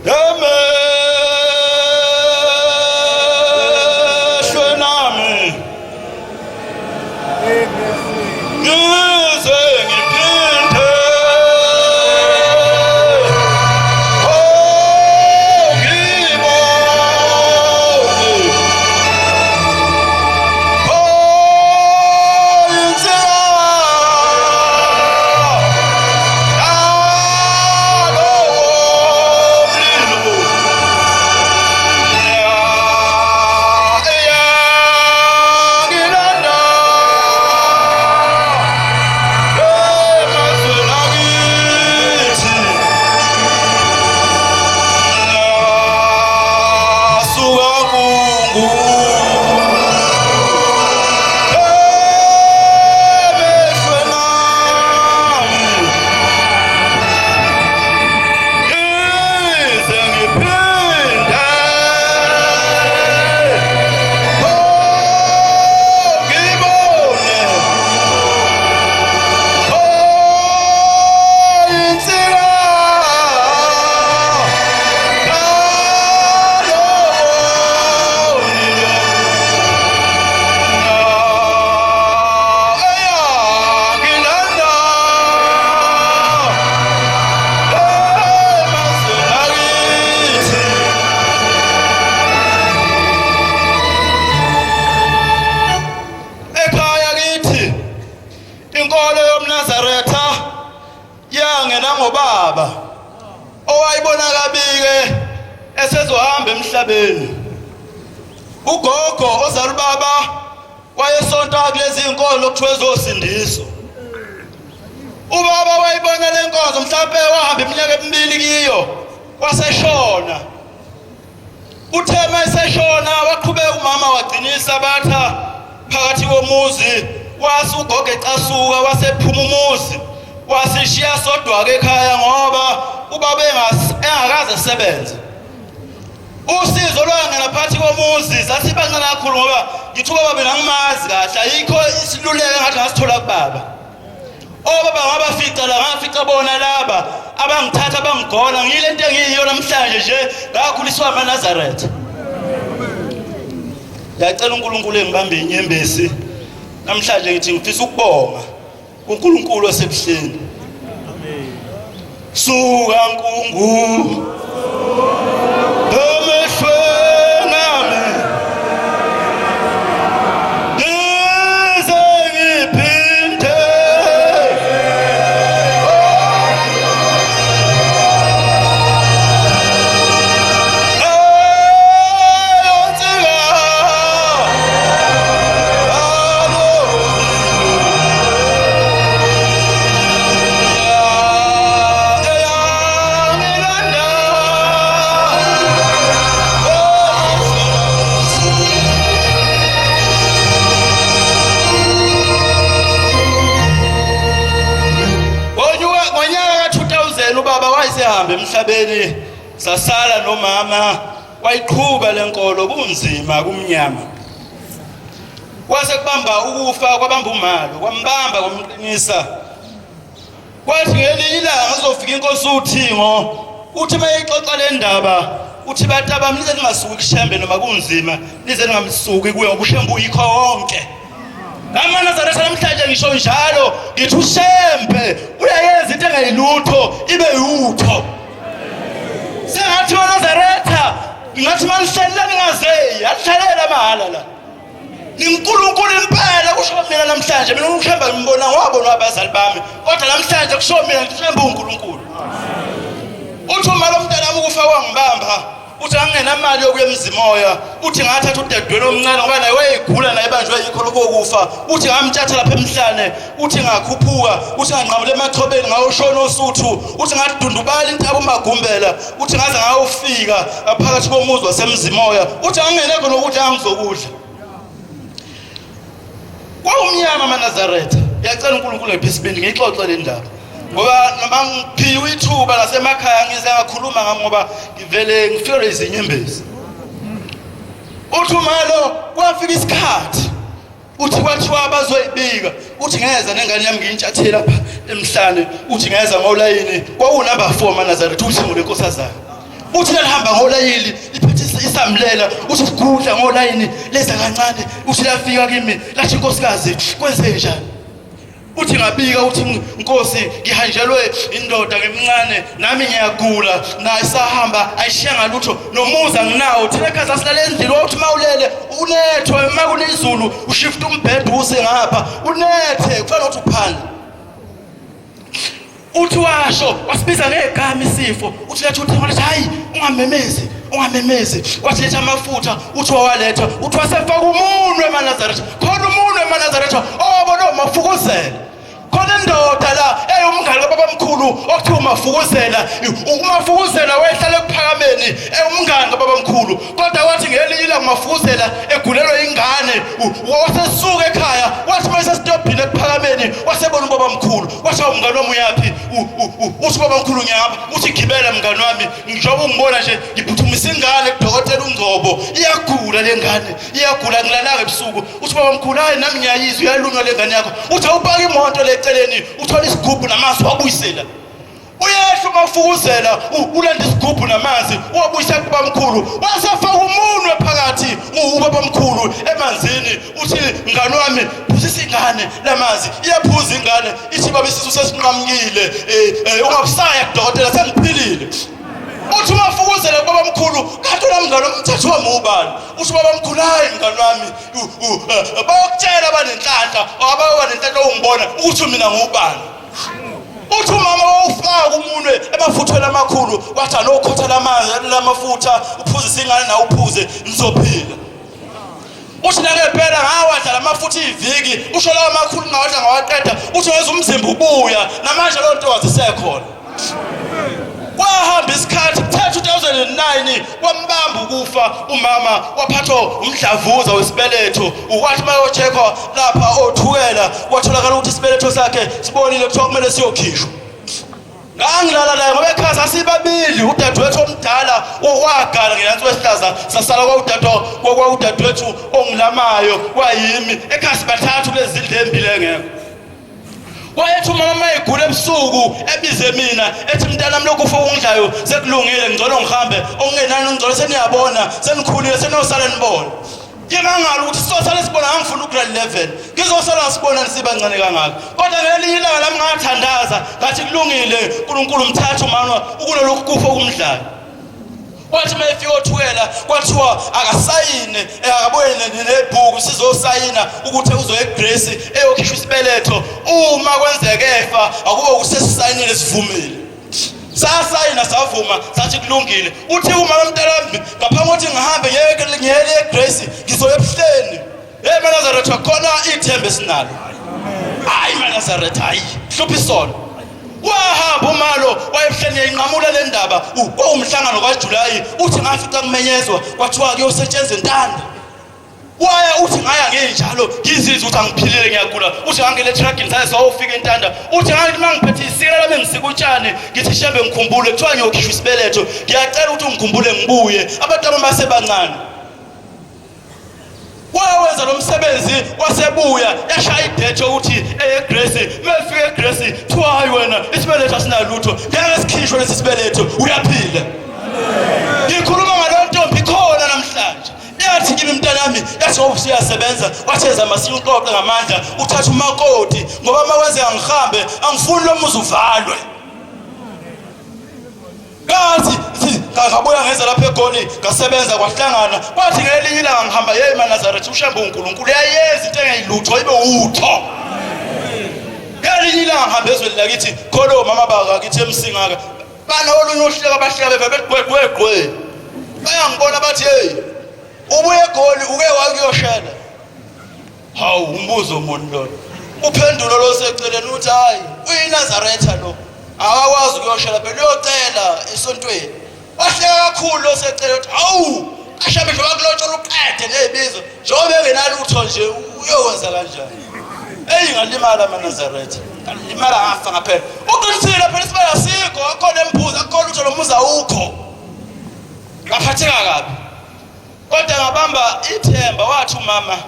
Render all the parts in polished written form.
Emehlweni ami ngize ngiphinde oh ngibone oh insika Ekhaya kithi inkolo yomNazaretha yangena ngobaba owayibona kabike esezohamba emhlabeni. Ugogo ozala ubaba wayesonta kulezi inkolo okuthiwa ezosindiso. Ubaba wayibona le nkonzo mhlawumbe wahamba iminyaka emibili kiyo waseshona. Uthe uma eseshona waqhubeka umama wagcina isabatha phakathi komuzi wase ugogo ecasuka wasephuma umuzi wasishiya sodwa-ke ekhaya ngoba ubaba engakaze esebenze. Usizo lwangena phakathi komuzi sasibancane kakhulu ngoba ngithi ubaba mina ngimazi kahle ayikho isiluleko engathi ngasithola kubaba. Obaba ngabafica la ngafica bona laba abangithatha bangigona ngiyile nto engiyiyo namhlanje nje ngakhuliswa amaNazaretha. Ngiyacela uNkulunkulu engibambe inyembezi namhlanje ngithi ngifisa ukubonga uNkulunkulu osebuhleni. Suka nkungu emehlweni ami ngize ngiphinde Ngonyaka ka-2000 ubaba wayesehamba emhlabeni sasala nomama wayiqhuba lenkolo kunzima kumnyama kwase kubamba ukufa kwabamba umalo kwambamba kwamqinisa Kwathi ngelinye ilanga kuzofika inkosi uThingo, uthi uma eyixoxa le ndaba uthi batabami nize ningasuki kuShembe noma kunzima, nize ningamsuki kuye ngoba uShembe uyikho wonke. NgamaNazaretha namhlanje ngisho njalo ngithi uShembe uyayenza into engayilutho ibe yutho. Sengathi maNazaretha ngathi manihlelele ningazeyi, anihlalele amahhala la. NgiNkulunkulu impela kusho mina namhlanje mina uShembe ngimbona ngwabona abazali bami kodwa namhlanje kusho mina ngithi uShembe uNkulunkulu. Uthi uma lo mntanami ukufa kwangibamba uthi angingenamali yokuya emzimoya uthi ngathatha udadewenu omncane ngoba naye wayegula naye banjwe yikho lokokufa uthi ngamtshatha lapha emhlane uthi ngakhuphuka uthi nganqamula emachobeni ngayoshona osuthu uthi ngadundubala intaba umagumbela uthi ngaze ngayofika phakathi komuzi wasemzimoya uthi angingenekho nokuthi angizokudla kwawumnyama amaNazaretha ngiyacela uNkulunkulu ngiphe isibindi ngiyixoxe le ndaba ngoba noma ngiphiwe ithuba lasemakhaya ngize ngakhuluma ngami ngoba ngivele ngifikelwe izinyembezi uthi umalo kwafika isikhathi uthi kwathiwa bazoyibika uthi ngeza nengane yami ngiyintshathele lapha emhlane uthi ngeza ngolayini kwawunumber 4 amaNazaretha uthi ngolenkosazana. Uthi lalihamba ngolayini liphethe isamlela, uthi sigudla ngolayini leza kancane, uthi lafika kimi lathi nkosikazi kwenze njani? Uthi ngabika uthi nkosi ngihanjelwe indoda ngimncane nami ngiyagula naye sahamba ayishiyanga lutho nomuzi anginawo thina ekhaya sasilale endlini wawuthi uma ulele unethwe uma kunezulu ushifta umbhede use ngapha unethe kufana nokuthi uphandle. Uthi washo wasibiza ngegama isifo, uthi letha uthengo, lethi hayi ungamemezi ungamemezi, wathi letha amafutha, uthi wawaletha, uthi wasefaka umunwe emaNazaretha, khona umunwe emaNazaretha owabona umafukuzela. Khona indoda la eyumngane kababamkhulu okuthiwa umafukuzela, umafukuzela wayehlala ekuphakameni ewumngane kababamkhulu, kodwa wathi ngelinye ilanga umafukuzela egulelwa ingane wasesuka ekhaya, wathi uma esesitobhini ekuphakameni wasebona ubabamkhulu, wathi awu mngane wami uyaphi? Uthi ubabamkhulu ngiyahamba, uthi gibela mngane wami, njengoba ungibona nje ngiphuthumisa ingane kudokotela uNgcobo, iyagula le ngane, iyagula ngilalanga ebusuku. Uthi ubabamkhulu hayi nami ngiyayizwa iyalunywa le ngane yakho. Uthi awupake imoto le eceleni uthole isigubhu namanzi wabuyisela. Uyehla umafukuzela ulanda isigubhu namanzi uwabuyisa kubamkhulu, wasefaka umunwe phakathi ubabamkhulu emanzini, uthi mngani wami phuzisa ingane lamanzi, iyaphuza ingane ithi baba isisu sesinqamukile, ungabusaya kudokotela sengiphilile. Uthi umafukuzela kubabamkhulu kanti wena mngani wami umthetho wami ubani? Uthi ubabamkhulu hayi mngani wami bayokutshela abanenhlanhla abayoba nenhlanhla ungibona ukuthi mina ngubani. Uthi umama wawufaka umunwe emafuthweni amakhulu wathi anokhotha lamanzi lamafutha uphuzise ingane nawe uphuze nizophila. Uthi nangempela ngawadla lamafutha iviki, usho lawa makhulu ngawadla ngawaqeda, uthi weza umzimba ubuya namanje loo nto wazisekhona. Kwahamba isikhathi kuthe 2009 kwambamba ukufa umama, waphathwa umdlavuza wesibeletho. Wathi mayocheckwa lapha othukela kwatholakala ukuthi isibeletho sakhe sibonile, kuthiwa kumele siyokhishwa. Ngangilala naye ngoba ekhaya sasibabili, udadewethu omdala wagala ngenansi wesihlaza, sasala kwawudadewethu ongilamayo kwayimi. Ekhaya sibathathu kulezi zindlu embili engekho. Wayethi umama uma egula ebusuku ebize mina ethi mntanami lokhu ufa okungidlayo sekulungile, ngcono ngihambe, okungenani ngcono seniyabona senikhulile senosala nibona. Ngimangala ukuthi sisosala sibona, ngangifuna ugrade 11 ngizosala sibona nisibancane kangaka. Kodwa ngelinye ilanga lami ngathandaza ngathi kulungile uNkulunkulu mthathe umama ukulolu kufa okumdlayo. Kwathi uma efika othukela kwathiwa akasayine, akabuye nebhuku sizosayina ukuthi uzoya eGrace eyokhishwa isibeletho, uma kwenzeka efa akube kusesisayinile sivumile. Sasayina savuma sathi kulungile. Uthi umama mntanami ngaphambi kokuthi ngihambe ngiyele eGrace ngizoya ebuhleni. Hey maNazaretha khona ithemba esinalo. Hayi maNazaretha hayi hlupha isono. Wahamba umalo wayebuhleni yayinqamula le ndaba kwawumhlangano kaJulayi, uthi ngafica kumenyezwa kwathiwa kuyosetshenzwa entanda. Waya uthi ngaya nginjalo ngizizwa ukuthi angiphilile ngiyagula, uthi ngangena etruckini saye sawofika entanda, uthi ngathi uma ngiphethe isikela lami ngisika utshani ngithi shembe ngikhumbule kuthiwa ngiyokhishwa isibeletho, ngiyacela ukuthi ungikhumbule ngibuye, abantu abami basebancane. Wawenza lo msebenzi wasebuya yashaya idethe ukuthi eye Grace, mefika eGrace kuthiwa hayi wena isibeletho asinalutho, ngeke sikhishwe lesi sibeletho, uyaphila. Ngikhuluma ngalo ntombi khona namhlanje. Yathi kimi mntanami, yathi ngoba usuyasebenza, watheza masinya uxoxe ngamandla, uthatha umakoti ngoba uma kwenzeka ngihambe angifuni lo muzi uvalwe. Ngathi ngabuya ngeza lapha eGoli ngasebenza kwahlangana, kwathi ngelinye ilanga ngihamba yey maNazaretha uShembe uNkulunkulu uyayenza into engeyilutho ibe utho. Ngelinye ilanga ngihamba ezweni lakithi khona omama bakakithi eMsingaka banolunye uhleko abahleka beve bethi gwe gwe gwe, bayangibona bathi hey ubuye eGoli uke wakuyoshela. Hawu umbuzo muni lona? Uphendulo lo seceleni uthi hayi uyiNazaretha lo akakwazi ukuyoshela phela uyocela esontweni. Wahleka kakhulu lo seceleni uthi hawu ashabe nje wakulotshola uqede ngezibizo njengoba engenalutho nje uyokwenza kanjani? Eyi ngalimala amaNazaretha, ngalimala ngafa ngaphela. Uqinisile phela isibaya asikho, akhona embuzo akukho lutho lo muzi awukho. Ngaphatheka kabi. Kodwa ngabamba ithemba, wathi umama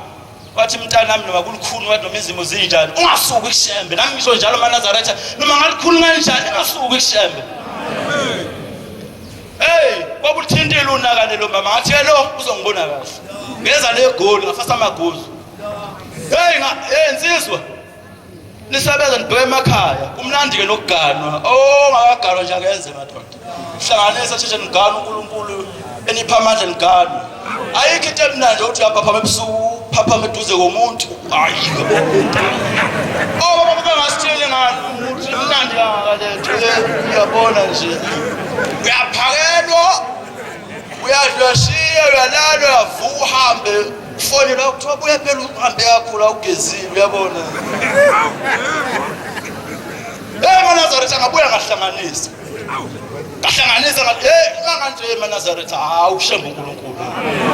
wathi mntanami noma kulukhuni, wathi noma izimo zinjani ungasuki kuShembe. Nami ngisho njalo maNazaretha, noma ngalikhulu kanjani ungasuki kuShembe. Hey, Wayeseshintshile unakane lo mama ngathi lo uzongibona kahle. Ngeza legoli ngafasa amaguzu. Hey nga hey insizwa. Nisebenza nibheke emakhaya. Kumnandi ke nokuganwa. Oh ngakaganwa nje akenze madoda. Hlanganisa sheshe nigane uNkulunkulu enipha amandla nigane. Ayikho into emnandi ukuthi uyaphaphama ebusuku phaphama eduze komuntu. Hayi yabo. Oh baba bangasitsheli ngani ukuthi imnandi kangaka lento uyabona nje. Uyaphakelwa uyadlwashiya uyalala uyavuka uhambe ufonelwa kuthiwa buya phela uhambe kakhulu awugezile uyabona. Hey maNazaretha ngabuya ngahlanganisa. Ngahlanganisa ngathi hey manga nje emaNazaretha hawu shembe uNkulunkulu.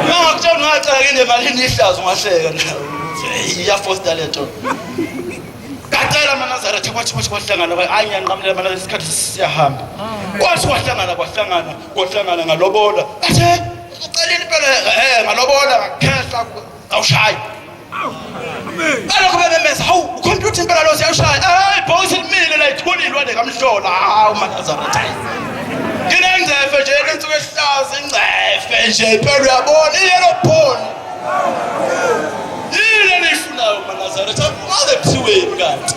Ngangakutshela ungacela kini emalini ihlazo ungahleka nawe. Hey iyafosta lento. Ngacela amaNazaretha kwathi kwathi kwahlangana hayi ngiyanqamulela amaNazaretha isikhathi siyahamba. Kwathi kwahlangana kwahlangana kwahlangana ngalobola. Ngathi ucelile impela eh ngalobola ngakhehla ngawushaya. Balokhu bememeza, hawu ukhompyutha impela lo siyawushaya. Hayi ibhokisi limile la ithulile lwane kamhlola. Hawu maNazaretha. Nginengcefe nje lensuku ehlaza ingcefe nje impela uyabona iyellow bone. Yini eniyifunayo maNazaretha? Ungaze kuthiweni kanti?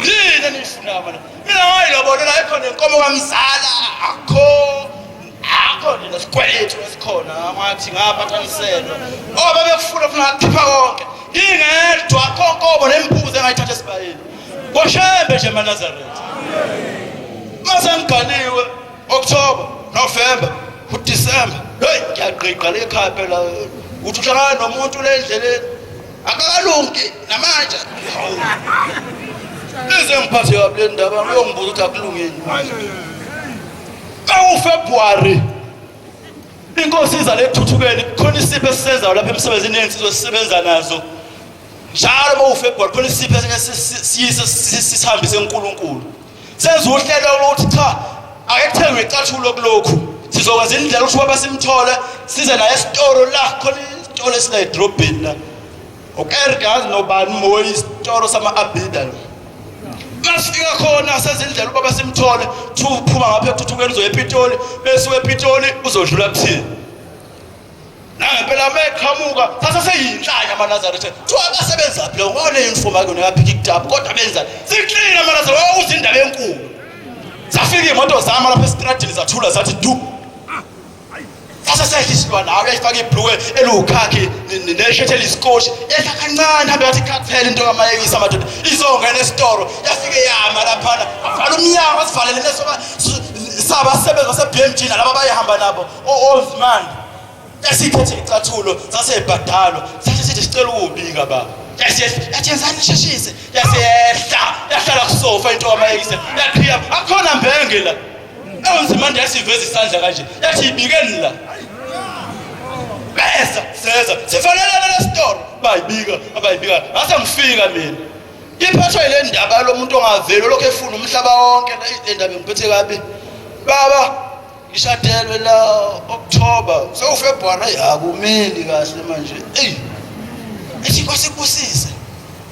Yini eniyifunayo mana? Mina ngayilobolela ikhona inkomo kamzala akho akho nje nesikweletu esikhona ngathi ngaphataniselwa oh babekufuna funa ngakhipha konke ngingedwa konkobo nembuzi engayithatha esibayeni koshembe nje emaNazaretha mase ngiganiwe October November uDecember hey ngiyagqigqa lekhaya phela uthi uhlangana nomuntu le ndleleni akakalungi namanje lize ngiphathe kabi le ndaba uyongibuza ukuthi akulungeni KaFebruary inkosi iza lekuthuthukeni khona isipho esisenzayo lapha emsebenzini yensizwe esisebenza nazo njalo uma uFebruary khona isipho esiyise sisihambise uNkulunkulu senza uhlelo lokuthi cha ake kuthengwe icathulo kulokhu sizokwenza indlela ukuthi baba simthole size naye esitolo la khona isitolo esila edrobheni la ukergazi nobani moyi isitolo sama-abida lo Masifika khona sezindlela ubaba simthole kuthiwa uphuma ngapha ekuthuthukeni uzoya ePitoli bese uEpitoli uzodlula kuthini. Nangempela meqhamuka sase seyinhlanya amaNazaretha. Kuthiwa abasebenzaphi lo ngone uniform akho nekaphika ikitabu kodwa benza siklina amaNazaretha wawuza indaba enkulu. Safika imoto zama lapha estradini zathula zathi du. Sase sehla isilwane hawu yayifaka ibhluwe eliwukhakhi neshethi eliyisikosha yehla kancane hambe yathi khathele into kamayekisa madoda izongena esitoro yafike yama laphana avala umnyango asivalele nesoba sabasebenza base-BMG nalaba bayehamba nabo o-old man yasiphethe icathulo sasebhadalwa sathi sithi sicela ukubika baba yathi yenzani nisheshise yasehla yahlala kusofa into kamayekisa yaqhiya akukhona mbenge la Ewunzimande yasiveza isandla kanje yathi ibikeni la besa seza sifanelana lesitoro bayibika abayibika ngase ngifika mina iphathwa ile ndaba lomuntu ongaveli lokho efuna umhlaba wonke le ndaba ngiphethe kabi baba ngishadelwe la October sewuFebruary akumeli kahle manje eyi ethi Nkosi ikubusise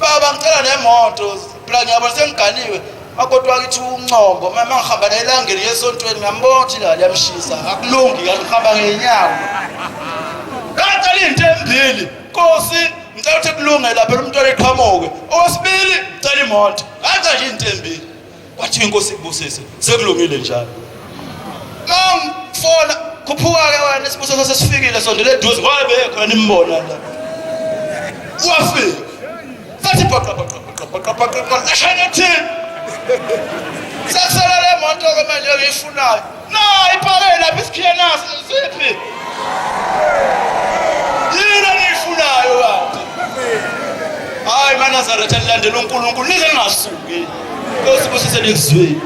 Baba ngicela nemoto phela ngiyabona sengiganiwe makoti wakithi uncombo uma ngihamba naye elangeni yesontweni ngiyambona ukuthi la liyamshisa akulungi kahle ngihamba ngenyawo ngacela into embili nkosi ngicela ukuthi kulunge lapha umntwana eqhamuke okwesibili ngicela imoto ngacela nje into embili Kwathiwa inkosi ikubusise sekulungile njalo. Mangifona khuphuka-ke wena isibusiso sesifikile sondela eduze ngoba bekhona nimbona la. Wafika. Sathi bhaqa bhaqa bhaqa bhaqa bhaqa bhaqa ashaya thini. Sasala le moto ke manje engiyifunayo. Na ipake lapha isikhiye naso siphi? Yini eniyifunayo kanti? Hayi maNazaretha nilandela uNkulunkulu nize ningasuki. Nkosi busise nikuzwile.